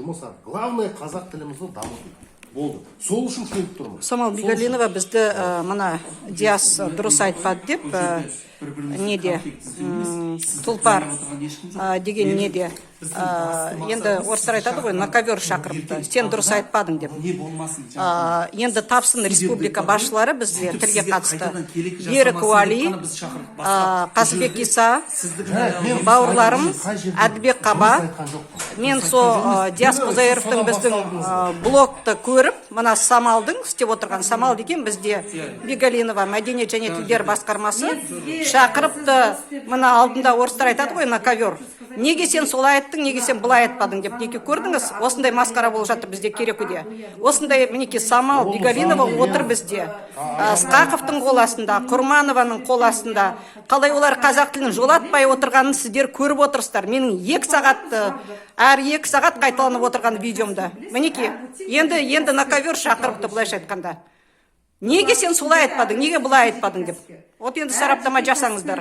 Жұмыс, главное, қазақ тілімізді дамыту болды. Сол үшін келіп тұрмын. Самал Сол үшін. Бегалинова бізді, мына Диас дұрыс айтпады деп, неде, Тұлпар деген неде, енді орыстар айтады ғой, на ковер шақырыпты, сен дұрыс айтпадың деп. Не болмасын. Енді тапсын республика басшылары бізде Сөйтіп тілге сізге қатысты. қайтадан келекі Берік жасамасын Уәли, деп қана біз шақырдық. Басқа Қазыбек бұл жерде Иса, сізді Жарайды, мен бауырларым, қай жерде Әдібек Қаба, дұрыс айтқан жоқпын. мен сол Диас Құзайыровтың Содан біздің басталдыңыз. Блогты көріп, мына Самалдың істеп отырған, Самал деген бізде Бегалинова, мәдениет және тілдер басқармасы шақырыпты. Мына алдында, орыстар айтады ғой, на ковер: неге сен солай айттың, неге сен былай айтпадың деп. Неге, көрдіңіз, осындай масқара болып жатыр бізде Керекуде. Осындай, мінекей, Самал Ол Бегалинова заңды отыр бізде. Ысқақовтың қол астында, Құрманованың қол астында. Қалай олар қазақ тілін жолатпай отырғанын сіздер көріп отырсыздар. Менің 2 сағат, әр 2 сағат қайталанып отырған видеомда. Мінекей, енді на ковер шақырыпты, былайша айтқанда. Неге сен солай айтпадың, неге былай айтпадың деп. Вот енді сараптама жасаңыздар.